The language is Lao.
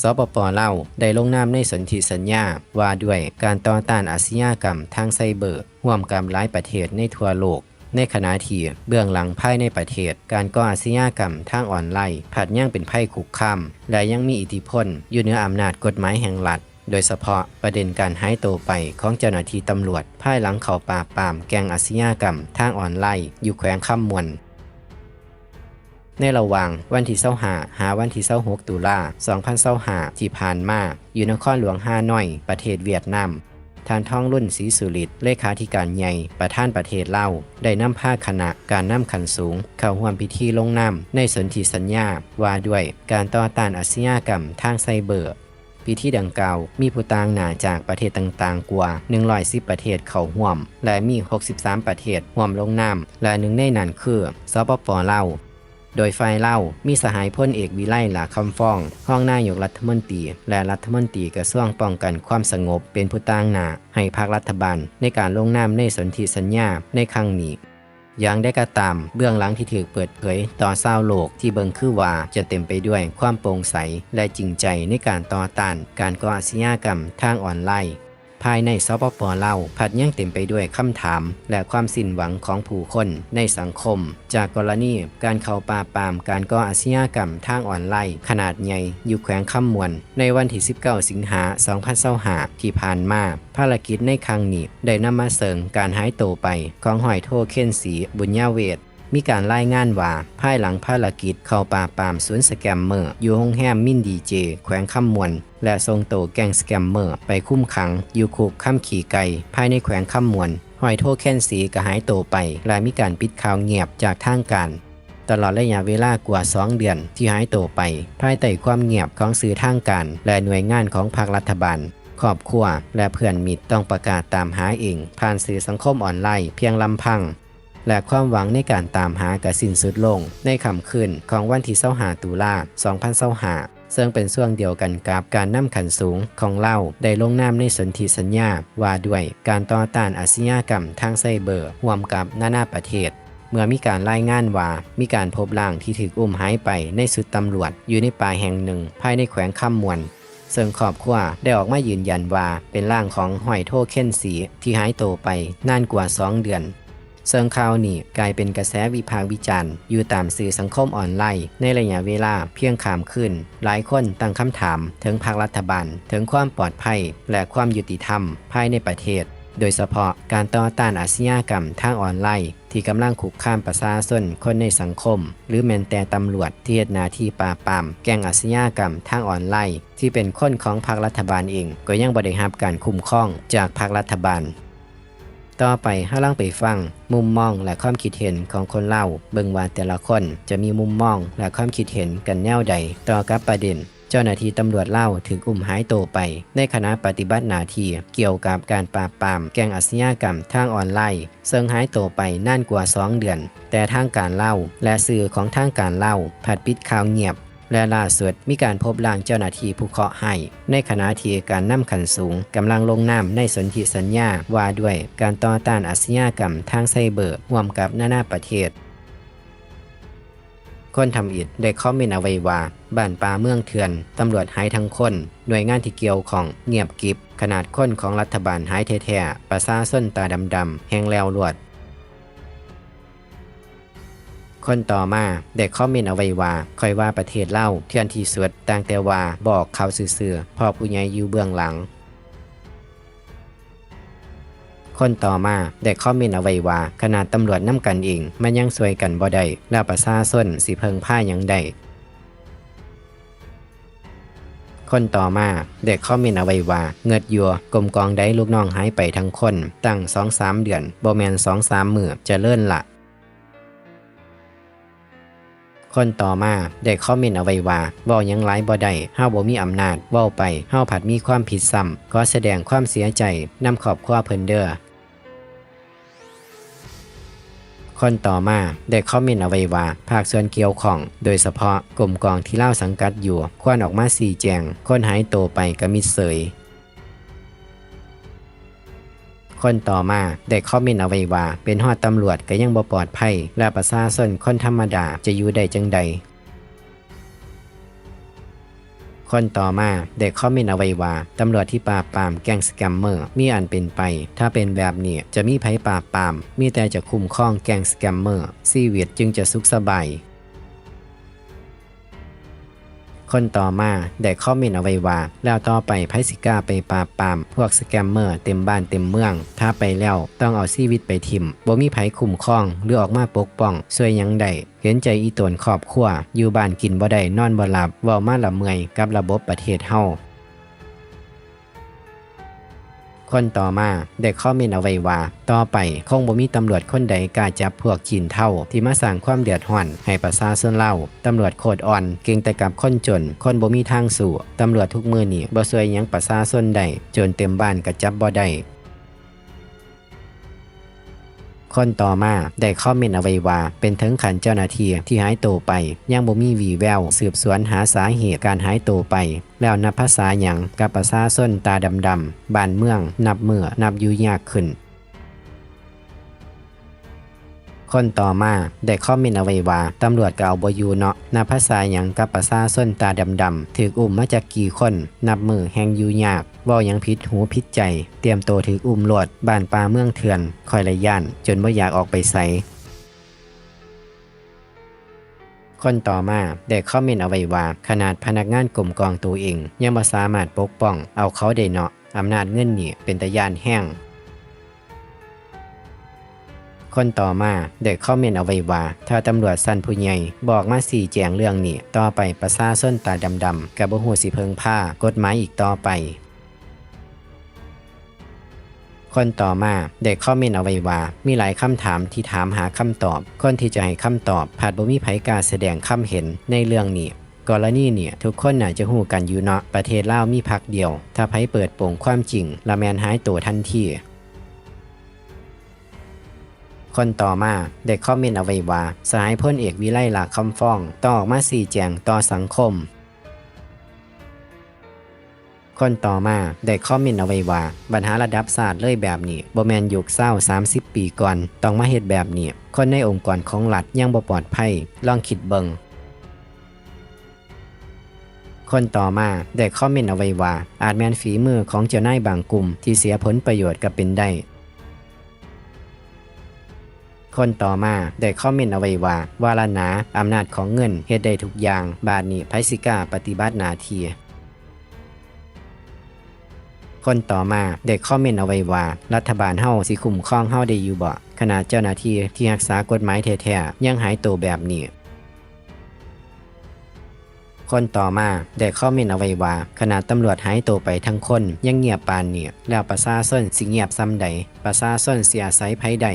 ສປປ ລາວ ໄດ້ລົງນາມໃນສົນທິສັນຍາວ່າດ້ວຍການຕໍ່ຕ້ານອາຊະຍາກຳທາງໄຊເບີ ຮ່ວມກັບຫຼາຍປະເທດໃນທົ່ວໂລກ, ໃນຂະນະທີ່ເບື້ອງຫຼັງພາຍໃນປະເທດ ການກໍ່ອາຊະຍາກຳທາງອອນລາຍ ພັດຍັງເປັນໄພຄຸກຄາມ ແລະ ຍັງມີອິດທິພົນຢູ່ເໜືອອຳນາດກົດໝາຍແຫ່ງລັດ, ໂດຍສະເພາະປະເດັນການຫາຍໂຕໄປຂອງເຈົ້າໜ້າທີ່ຕຳຫຼວດ ພາຍຫຼັງເຂົ້າປາບປາມແກ່ງອາຊະຍາກຳທາງອອນລາຍຢູ່ແຂວງຄຳມ່ວນ. ໃນລະຫວ່າງວັນທີຊາວຫ້າ ຫາວັນທີຊາວຫົກ ຕຸລາ ສອງພັນຊາວຫ້າ ທີ່ຜ່ານມາ, ຢູ່ນະຄອນຫຼວງຮາໜ້ອຍ ປະເທດຫວຽດນາມ, ທ່ານ ທອງລຸນ ສີສຸລິດ ເລຂາທິການໃຫຍ່ ປະທານປະເທດລາວ ໄດ້ນຳພາຄະນະການນຳຂັ້ນສູງເຂົ້າຮ່ວມພິທີລົງນາມໃນສົນທິສັນຍາວ່າດ້ວຍການຕໍ່ຕ້ານອາຊະຍາກຳທາງໄຊເບີ. ພິທີດັ່ງກ່າວມີຜູ້ຕາງໜ້າຈາກປະເທດຕ່າງໆກວ່າໜຶ່ງຮ້ອຍສິບປະເທດເຂົ້າຮ່ວມ ແລະ ມີຫົກສິບສາມປະເທດຮ່ວມລົງນາມ ແລະ ໜຶ່ງໃນນັ້ນຄື ສປປ ລາວ. ໂດຍຝ່າຍລາວ ມີສະຫາຍພົນເອກ ວິໄລ ຫຼ້າຄຳຟອງ ຮອງນາຍົກລັດຖະມົນຕີ ແລະ ລັດຖະມົນຕີກະຊວງປ້ອງກັນຄວາມສະຫງົບ ເປັນຜູ້ຕາງໜ້າໃຫ້ພັກລັດຖະບານໃນການລົງນາມໃນສົນທິສັນຍາໃນຄັ້ງນີ້. ຢ່າງໃດກໍຕາມ, ເບື້ອງຫຼັງທີ່ຖືກເປີດເຜີຍຕໍ່ຊາວໂລກທີ່ເບິ່ງຄືວ່າຈະເຕັມໄປດ້ວຍຄວາມໂປ່ງໃສ ແລະ ຈິງໃຈໃນການຕໍ່ຕ້ານການກໍ່ອາຊະຍາກຳທາງອອນລາຍ ພາຍໃນ ສປປ ລາວ ພັດຍັງເຕັມໄປດ້ວຍຄຳຖາມ ແລະ ຄວາມສິ້ນຫວັງຂອງຜູ້ຄົນໃນສັງຄົມ ຈາກກໍລະນີການເຂົ້າປາບປາມການກໍ່ອາຊະຍາກຳທາງອອນລາຍຂະໜາດໃຫຍ່ຢູ່ແຂວງຄຳມ່ວນ ໃນວັນທີສິບເກົ້າ ສິງຫາ ສອງພັນຊາວຫ້າ ທີ່ຜ່ານມາ. ພາລະກິດໃນຄັ້ງນີ້ໄດ້ນຳມາເຊິ່ງການຫາຍໂຕໄປຂອງຮ້ອຍໂທ ເຄນ ສີ ບຸນຍາເວດ. ມີການລາຍງານວ່າ ພາຍຫຼັງພາລະກິດເຂົ້າປາບປາມສູນສະແກມເມີຢູ່ໂຮງແຮມມິນດີເຈ ແຂວງຄຳມ່ວນ ແລະ ສົ່ງໂຕແກ້ງສະແກມເມີໄປຄຸມຂັງຢູ່ຄຸກຄຳຂີ້ໄກ່ ພາຍໃນແຂວງຄຳມ່ວນ, ຮ້ອຍໂທ ເຄນ ສີ ກໍຫາຍໂຕໄປ ແລະ ມີການປິດຂ່າວງຽບຈາກທາງການ. ຕະຫຼອດໄລຍະເວລາກວ່າສອງເດືອນທີ່ຫາຍໂຕໄປ, ພາຍໃຕ້ຄວາມງຽບຂອງສື່ທາງການ ແລະ ໜ່ວຍງານຂອງພັກລັດຖະບານ, ຄອບຄົວ ແລະ ເພື່ອນມິດຕ້ອງປະກາດຕາມຫາເອງ ຜ່ານສື່ສັງຄົມອອນລາຍພຽງລຳພັງ ແລະ ຄວາມຫວັງໃນການຕາມຫາກໍສິ້ນສຸດລົງໃນຄ່ຳຄືນຂອງວັນທີຊາວຫ້າ ຕຸລາ ສອງພັນຊາວຫ້າ ເຊິ່ງເປັນຊ່ວງດຽວກັນກັບການນຳຂັ້ນສູງຂອງລາວໄດ້ລົງນາມໃນສົນທິສັນຍາວ່າດ້ວຍການຕໍ່ຕ້ານອາຊະຍາກຳທາງໄຊເບີຮ່ວມກັບນານາປະເທດ. ເມື່ອມີການລາຍງານວ່າມີການພົບຮ່າງທີ່ຖືກອຸ້ມຫາຍໄປໃນຊຸດຕຳຫຼວດຢູ່ໃນປ່າແຫ່ງໜຶ່ງພາຍໃນແຂວງຄຳມ່ວນ, ເຊິ່ງຄອບຄົວໄດ້ອອກມາຢືນຢັນວ່າເປັນຮ່າງຂອງຮ້ອຍໂທ ເຄນ ສີ ທີ່ຫາຍໂຕໄປນານກວ່າສອງເດືອນ. ເຊິ່ງຂ່າວນີ້ກາຍເປັນກະແສວິພາກວິຈານຢູ່ຕາມສື່ສັງຄົມອອນລາຍໃນໄລຍະເວລາພຽງຂ້າມຄືນ. ຫຼາຍຄົນຕັ້ງຄຳຖາມເຖິງພັກລັດຖະບານ, ເຖິງຄວາມປອດໄພ ແລະ ຄວາມຍຸຕິທຳພາຍໃນປະເທດ, ໂດຍສະເພາະການຕໍ່ຕ້ານອາຊະຍາກຳທາງອອນລາຍ ທີ່ກຳລັງຄຸກຄາມປະຊາຊົນຄົນໃນສັງຄົມ ຫຼື ແມ່ນແຕ່ຕຳຫຼວດທີ່ເຮັດໜ້າທີ່ປາບປາມແກ້ງອາຊະຍາກຳທາງອອນລາຍ ທີ່ເປັນຄົນຂອງພັກລັດຖະບານເອງ ກໍຍັງບໍ່ໄດ້ຮັບການຄຸ້ມຄອງຈາກພັກລັດຖະບານ. ຕໍ່ໄປເຮົາລອງໄປຟັງມຸມມອງ ແລະ ຄວາມຄິດເຫັນຂອງຄົນລາວ ເບິ່ງວ່າແຕ່ລະຄົນຈະມີມຸມມອງ ແລະ ຄວາມຄິດເຫັນກັນແນວໃດຕໍ່ກັບປະເດັນ ເຈົ້າໜ້າທີ່ຕຳຫຼວດລາວຖືກອຸ້ມຫາຍໂຕໄປ ໃນຂະນະປະຕິບັດໜ້າທີ່ກ່ຽວກັບການປາບປາມແກ້ງອາຊະຍາກຳທາງອອນລາຍ ເຊິ່ງຫາຍໂຕໄປນານກວ່າສອງເດືອນ, ແຕ່ທາງການລາວ ແລະ ສື່ຂອງທາງການລາວພັດປິດຂ່າວງຽບ ແລະ ລ່າສຸດມີການພົບຮ່າງເຈົ້າໜ້າທີ່ຜູ້ເຄາະຮ້າຍ, ໃນຂະນະທີ່ການນຳຂັ້ນສູງກຳລັງລົງນາມໃນສົນທິສັນຍາວ່າດ້ວຍການຕໍ່ຕ້ານອາຊະຍາກຳທາງໄຊເບີຮ່ວມກັບນານາປະເທດ. ຄົນທຳອິດໄດ້ຄອມເມັນເອົາໄວ້ວ່າ ບ້ານປ່າເມືອງເຖື່ອນ, ຕຳຫຼວດຫາຍທັງຄົນ, ໜ່ວຍງານທີ່ກ່ຽວຂ້ອງງຽບກິບ, ຂະໜາດຄົນຂອງລັດຖະບານຫາຍແທ້ໆ, ປະຊາຊົນຕາດຳໆ ແຮ່ງແລ້ວລວດ. ຄົນຕໍ່ມາໄດ້ຄອມເມັນເອົາໄວ້ວ່າ ຂ້ອຍວ່າປະເທດລາວເຖື່ອນທີ່ສຸດ, ຕັ້ງແຕ່ວ່າບໍ່ອອກຂ່າວຊື່ໆ ເພາະຜູ້ໃຫຍ່ຢູ່ເບື້ອງຫຼັງ. ຄົນຕໍ່ມາໄດ້ຄອມເມັນເອົາໄວ້ວ່າ ຂະໜາດຕຳຫຼວດນຳກັນເອງ ມັນຍັງຊ່ວຍກັນບໍ່ໄດ້ ແລ້ວປະຊາຊົນຊິເພິ່ງພາຫຍັງໄດ້? ຄົນຕໍ່ມາໄດ້ຄອມເມັນເອົາໄວ້ວ່າ ເງິດຢູ່ ກົມກອງໃດລູກນ້ອງຫາຍໄປທັງຄົນ, ຕັ້ງສອງສາມເດືອນ ບໍ່ແມ່ນສອງສາມມື້ ຈະເລີນລະ. ຄົນຕໍ່ມາໄດ້ຄອມເມັນເອົາໄວ້ວ່າ ເວົ້າຫຍັງຫຼາຍບໍ່ໄດ້, ເຮົາບໍ່ມີອຳນາດ, ເວົ້າໄປເຮົາພັດມີຄວາມຜິດຊ້ຳ, ຂໍສະແດງຄວາມເສຍໃຈນຳຄອບຄົວເພິ່ນເດີ້. ຄົນຕໍ່ມາໄດ້ຄອມເມັນເອົາໄວ້ວ່າ ພາກສ່ວນກ່ຽວຂ້ອງ, ໂດຍສະເພາະກົມກອງທີ່ລາວສັງກັດຢູ່ ຄວນອອກມາຊີ້ແຈງ, ຄົນຫາຍໂຕໄປກະມິດເສີຍ. ຄົນຕໍ່ມາໄດ້ຄອມເມັນເອົາໄວ້ວ່າ ເປັນຮອດຕຳຫຼວດກະຍັງບໍ່ປອດໄພ ແລະ ປະຊາຊົນຄົນທຳມະດາຈະຢູ່ໄດ້ຈັ່ງໃດ? ຄົນຕໍ່ມາໄດ້ຄອມເມັນເອົາໄວ້ວ່າ ຕຳຫຼວດທີ່ປາບປາມແກ້ງສະແກມເມີ ມີອັນເປັນໄປ. ຖ້າເປັນແບບນີ້ ຈະມີໃຜປາບປາມ? ມີແຕ່ຈະຄຸ້ມຄອງແກ້ງສະແກມເມີ ຊີວິດຈຶ່ງຈະສຸກສະບາຍ. ຄົນຕໍ່ມາໄດ້ຄອມເມັນເອົາໄວ້ວ່າ ແລ້ວຕໍ່ໄປໃຜຊິກ້າໄປປາບປາມພວກສະແກມເມີເຕັມບ້ານເຕັມເມືອງ? ຖ້າໄປແລ້ວຕ້ອງເອົາຊີວິດໄປຖິ້ມ ບໍ່ມີໃຜຄຸ້ມຄອງ ຫຼື ອອກມາປົກປ້ອງ ຊ່ວຍຫຍັງໄດ້? ເຫັນໃຈອີ່ຕົນຄອບຄົວ ຢູ່ບ້ານກິນບໍ່ໄດ້ນອນບໍ່ຫຼັບ ເວົ້າມາລະເມື່ອຍກັບລະບົບປະເທດເຮົາ. ຄົນຕໍ່ມາໄດ້ຄອມເມັນເອົາໄວ້ວ່າ ຕໍ່ໄປຄົງບໍ່ມີຕຳຫຼວດຄົນໃດກ້າຈັບພວກຈີນເທົາທີ່ມາສ້າງຄວາມເດືອດຮ້ອນໃຫ້ປະຊາຊົນລາວ. ຕຳຫຼວດໂຄດອ່ອນ ເກັ່ງແຕ່ກັບຄົນຈົນ, ຄົນບໍ່ມີທາງສູ້. ຕຳຫຼວດທຸກມື້ນີ້ບໍ່ຊ່ວຍຫຍັງປະຊາຊົນໄດ້, ໂຈນເຕັມບ້ານກໍຈັບບໍ່ໄດ້. ຄົນຕໍ່ມາໄດ້ຄອມເມັນເອົາໄວ້ວ່າ ເປັນເຖິງຂັ້ນເຈົ້າໜ້າທີ່ທີ່ຫາຍໂຕໄປ ຍັງບໍ່ມີຫວີ່ແວວສືບສວນຫາສາເຫດການຫາຍໂຕໄປ ແລ້ວນັບພາສາຫຍັງກັບປະຊາຊົນຕາດຳໆ ບ້ານເມືອງນັບມື້ນັບຢູ່ຍາກຂຶ້ນ. ຄົນຕໍ່ມາໄດ້ຄອມເມັນເອົາໄວ້ວ່າ ຕຳຫຼວດກໍເອົາບໍ່ຢູ່ເນາະ ນັບພາສາຫຍັງກັບປະຊາຊົນຕາດຳໆ ຖືກອຸ້ມມາຈັກກີ່ຄົນ ນັບມື້ແຮ່ງຢູ່ຍາກ. ເວົ້າຫຍັງຜິດຫູຜິດໃຈ ຕຽມໂຕຖືກອຸ້ມໂລດ ບ້ານປ່າເມືອງເຖື່ອນ ຂ້ອຍລະຢ້ານ ຈົນບໍ່ຢາກອອກໄປໃສ. ຄົນຕໍ່ມາໄດ້ຄອມເມັນເອົາໄວ້ວ່າ ຂະໜາດພະນັກງານກົມກອງໂຕເອງ ຍັງບໍ່ສາມາດປົກປ້ອງເອົາເຂົາໄດ້ເນາະ ອຳນາດເງິນນີ້ເປັນຕາຢ້ານແຮງ. ຄົນຕໍ່ມາໄດ້ຄອມເມັນເອົາໄວ້ວ່າ ຖ້າຕຳຫຼວດຊັ້ນຜູ້ໃຫຍ່ບໍ່ອອກມາຊີ້ແຈງເລື່ອງນີ້ ຕໍ່ໄປປະຊາຊົນຕາດຳໆ ກໍບໍ່ຮູ້ຊິເພິ່ງພາກົດໝາຍອີກຕໍ່ໄປ. ຄົນຕໍ່ມາໄດ້ຄອມເມັນເອົາໄວ້ວ່າ ມີຫຼາຍຄຳຖາມທີ່ຖາມຫາຄຳຕອບ ຄົນທີ່ຈະໃຫ້ຄຳຕອບ ພັດບໍ່ມີໃຜກ້າສະແດງຄຳເຫັນໃນເລື່ອງນີ້. ກໍລະນີນີ້ ທຸກຄົນໜ້າຈະຮູ້ກັນຢູ່ເນາະ ປະເທດລາວມີພັກດຽວ ຖ້າໃຜເປີດໂປງຄວາມຈິງ ລະແມ່ນຫາຍໂຕທັນທີ. ຄົນຕໍ່ມາໄດ້ຄອມເມັນເອົາໄວ້ວ່າ ສະຫາຍພົນເອກ ວິໄລ ຫຼ້າຄຳຟອງ ຕ້ອງອອກມາຊີ້ແຈງຕໍ່ສັງຄົມ. ຄົນຕໍ່ມາໄດ້ຄອມເມັນເອົາໄວ້ວ່າ ບັນຫາລະດັບຊາດເລີຍແບບນີ້ ບໍ່ແມ່ນຍຸກຊາວສາມສິບປີກ່ອນ ຕ້ອງມາເຮັດແບບນີ້ ຄົນໃນອົງກອນຂອງລັດຍັງບໍ່ປອດໄພ ລອງຄິດເບິ່ງ. ຄົນຕໍ່ມາໄດ້ຄອມເມັນເອົາໄວ້ວ່າ ອາດແມ່ນຝີມືຂອງເຈົ້ານາຍບາງກຸ່ມທີ່ເສຍຜົນປະໂຫຍດກໍເປັນໄດ້. ຄົນຕໍ່ມາໄດ້ຄອມເມັນເອົາໄວ້ວ່າ ວ່າລະນາ ອຳນາດຂອງເງິນເຮັດໄດ້ທຸກຢ່າງ ບາດນີ້ໃຜຊິກ້າປະຕິບັດໜ້າທີ່? ຄົນຕໍ່ມາໄດ້ຄອມເມັນເອົາໄວ້ວ່າ ລັດຖະບານເຮົາຊິຄຸ້ມຄອງເຮົາໄດ້ຢູ່ບໍ? ຂະໜາດເຈົ້າໜ້າທີ່ທີ່ຮັກສາກົດໝາຍແທ້ໆ ຍັງຫາຍໂຕແບບນີ້. ຄົນຕໍ່ມາໄດ້ຄອມເມັນເອົາໄວ້ວ່າ ຂະໜາດຕຳຫຼວດຫາຍໂຕໄປທັງຄົນ ຍັງງຽບປານນີ້ ແລ້ວປະຊາຊົນຊິງຽບສ່ຳໃດ? ປະຊາຊົນຊິອາໄສໃຜໄດ້?